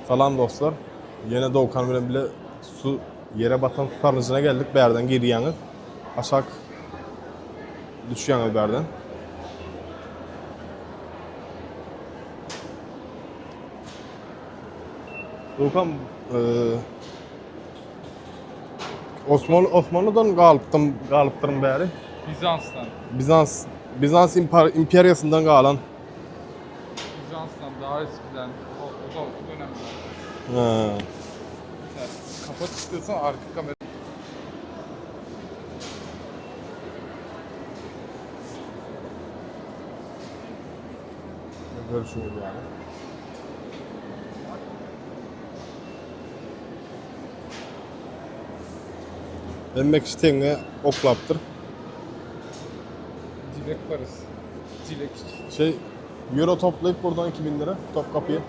Salam dostlar. Ýene Dowkan bilen bile su ýere batan su sarnyjyna geldik. Bärden girýäňiz. Aşak düşýäňiz bärden. Dowkan e, Osman Osmanlydan galypdym, galypdyryn bäri. Bizansdan. Bizans Bizans impar, imperiýasyndan galan. Bizansdan daha eskiden. O, o da o dönemden. He. Sen kapat istiyorsan arka kamera. Görüşürüz yani. Hemme kişi teňňe oklapdyr. Dilek parası. Dilek için. Şey, euro toplayıp buradan 2000 lira top kapıyı.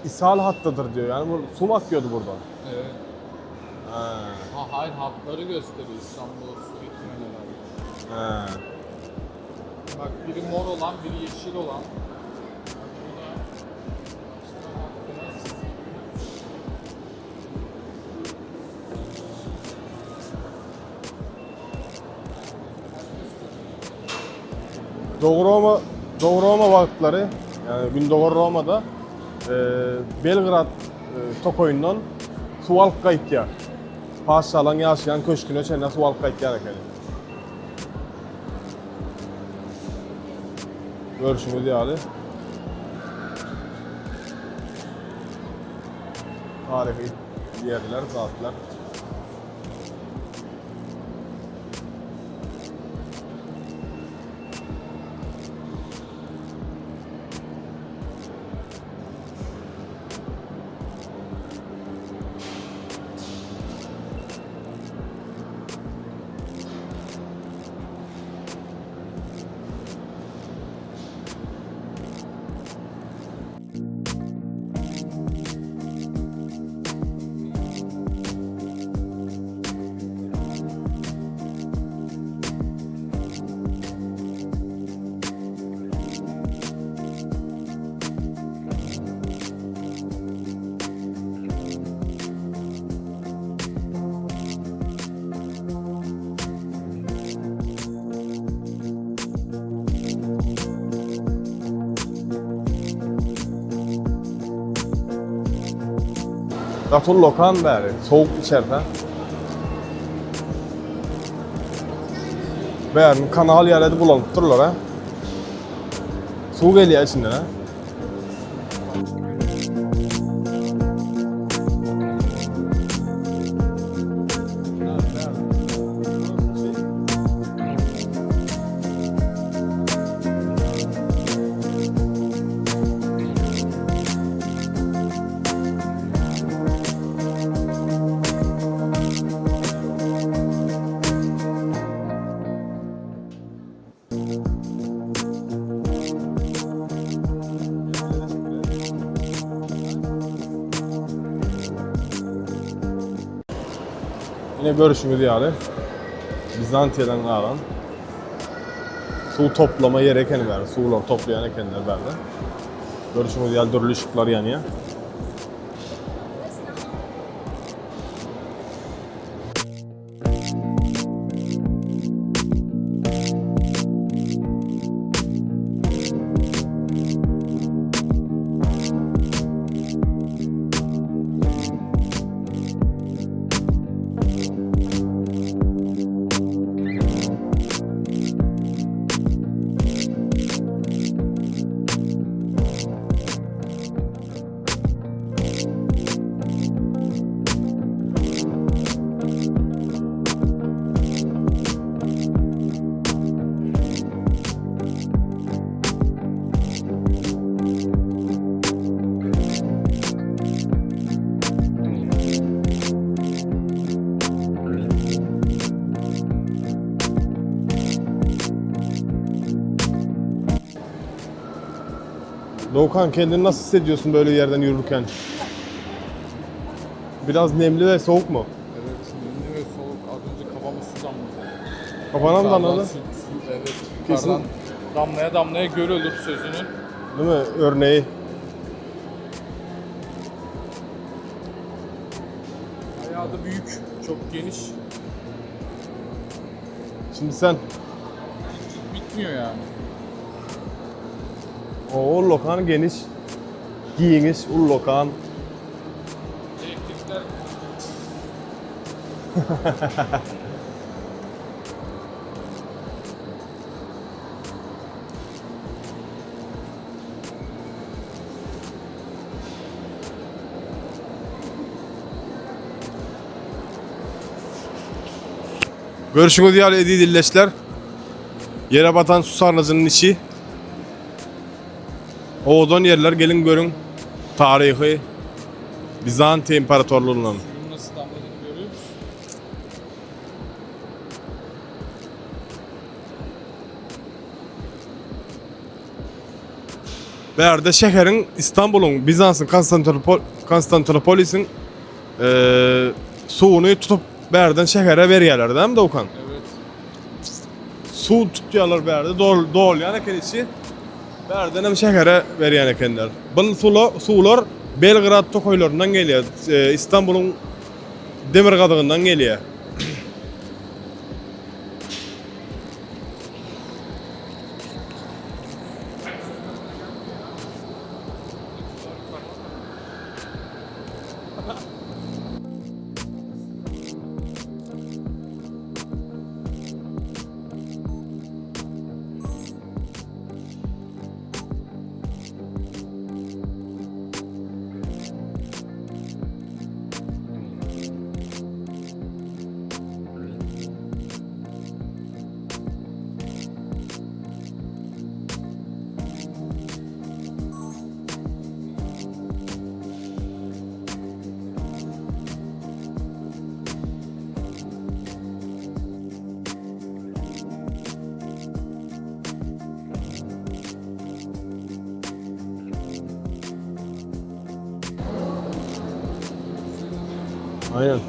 İshal hattıdır diyor. Yani bu su mu akıyordu buradan? Evet. Ha. Ha, hayır hatları gösteriyor İstanbul'a su getiren herhalde. Ha. Bak biri mor olan, biri yeşil olan. Bak bu da işte bak, beyaz çizgi. Doğu Roma Doğu Roma wagtlary, ýagny Gündogar Romada e, Belgrad e, tokaýyndan suw alyp gaýtýar. Patyşalaryň ýaşaýan köşgüne çenli suw alyp gaýtýar ekeni. Görşüňiz ýaly. Taryhy ýerler, zatlar. Gaty ullakan bäri, sowuk içerde. Bärini kanal ýaly edip ulanypdyrlar ha. Suw gelýär içinden ha. Ine görüşüňiz ýaly Wizantiýadan galan suw toplama ýeri ekeni bäri, suwlary toplaýan ekenler bärde. Görüşüňiz ýaly dürli yşyklar ýanýar. Doğukan kendini nasıl hissediyorsun böyle yerden yürürken? Biraz nemli we sowuk mu? Evet, nemli ve soğuk. Az önce kafama su damladı. Kafana mı damladı? Yukarıdan su- evet, Kesin. yukarıdan damlaya damlaya göl olur sözünün. Değil mi? Örneği. Bayağı da büyük, çok geniş. Şimdi sen Hiç bitmiyor yani. o lokan geniş. Giyiniş ullokan. Elektrikler Görüşüňiz ýaly eziz illeşler. Ýere batan su sarnajynyň içi. Owadan ýerler geliň görüň. Taryhy Bizantiýa imperatorlygyndan. suyun nasıl damladığını görüyor musun? Bärde şäheriň Istanbulyň, Bizansyň, Konstantinopol Konstantinopolisiň eee suwuny tutup bärden şähere berýärler, dämi Dowkan? Evet. Suw tutýarlar bärde, dol dolýan eken içi. Bärden hem şähere berýän ekenler. Bul sula suwlar Belgrad tokaýlaryndan gelýär, Istanbulyň demirgazygyndan gelýär. Aynen.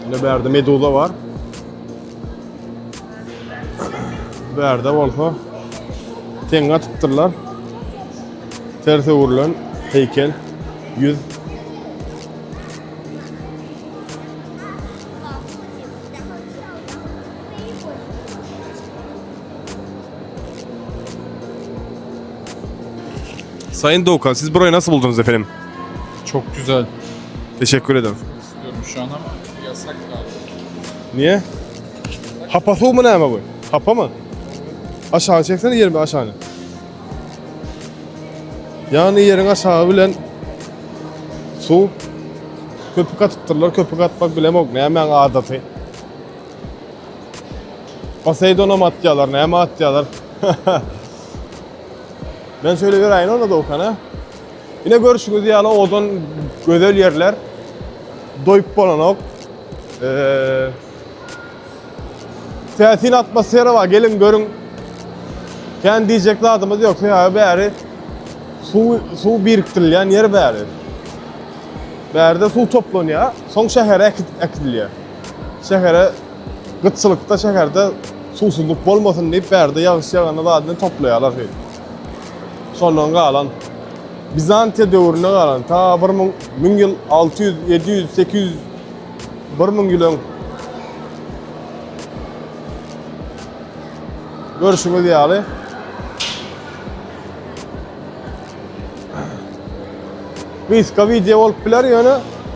Ine bärde meduza bar. Bärde bolsa teňňe atypdyrlar. Ters öwrülen heýkel, ýüz. Sayın Doğukan siz burayı nasıl buldunuz efendim? Çok güzel Teşekkür ederim. istiyorum şu an ama yasak galiba. Niye? Hapa suw mu näme bu? Hapa mı? Aşağı çeksene yerimi aşağını. Yani ýeriň aşagy bilen suw köpük atypdyrlar. Köpük atmak bilemok nämäň adaty. Poseidonam atýarlar, näme atýarlar. Men şöyle göräýin onda Doğukan ha. Ine görşüňiz ýaly owadan gözel ýerler. Doýup bolanok. Ee, täsin atmosfera bar. Geliň görüň. Kän diýjek zadymyz ýok. Sebäbi bäri suw suw birikdirilýän ýer bäri. Bärde suw toplanýar, soň şähere äkidilýär. Şähere gytçylykda şäherde suwsuzlyk bolmasyn diýip bärde ýagyş ýaganda zadyny toplaýarlar şeýdip. Şondan galan Bizantiýa döwründe galan ta 1000 müň ýyl 600, 700, 800 1000 ýyl öň görşüňiz ýaly Gysga wideo bolup biler ýöne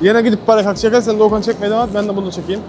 ýene gidip barýarkak çeker sen Doğukan çekmeye devam et ben de bunu çekeyim.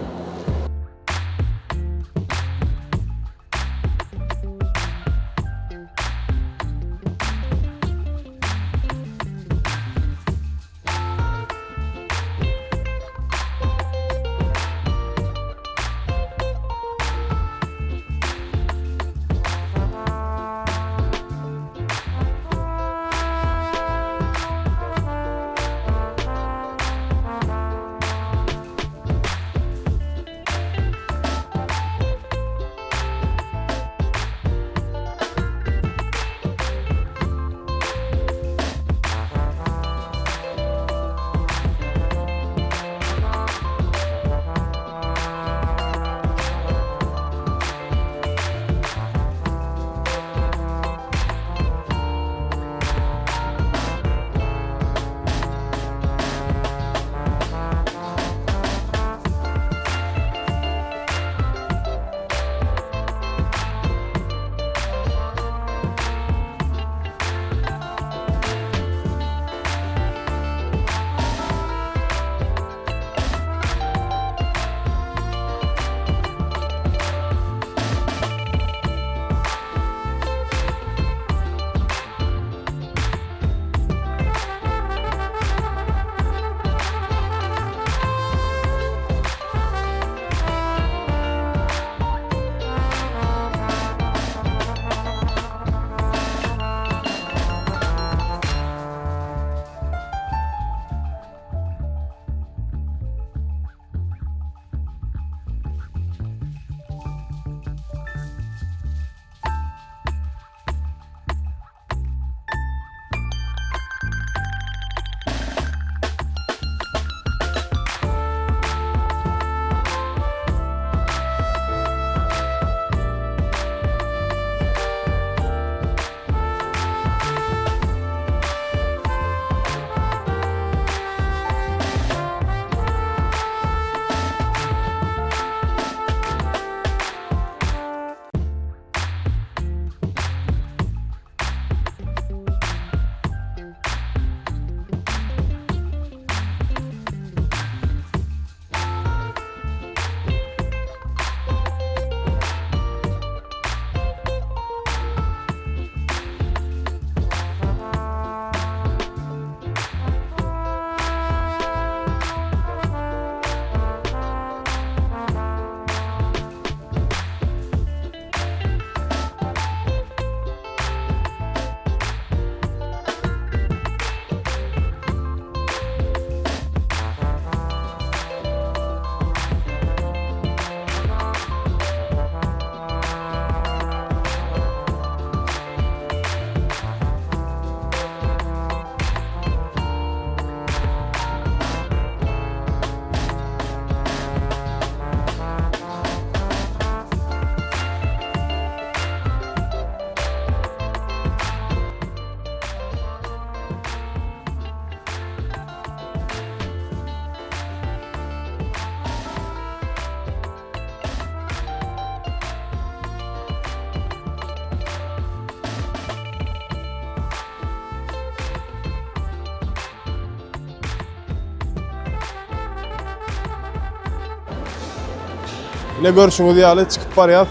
Ine görşüňiz ýaly çykyp barýas.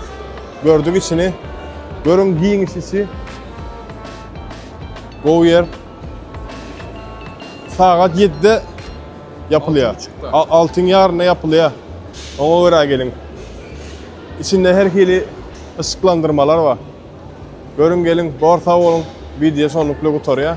Gördük içini. Görüň giňiş içi. Gowy ýer. Sagat 7-de ýapylýar. Altyň ýarynda ýapylýar. Oňa görä geliň. Içinde her hili yşyklandyrmalar bar. Görüň geliň, bor sag boluň. Wideo şonluk bilen gutarýar.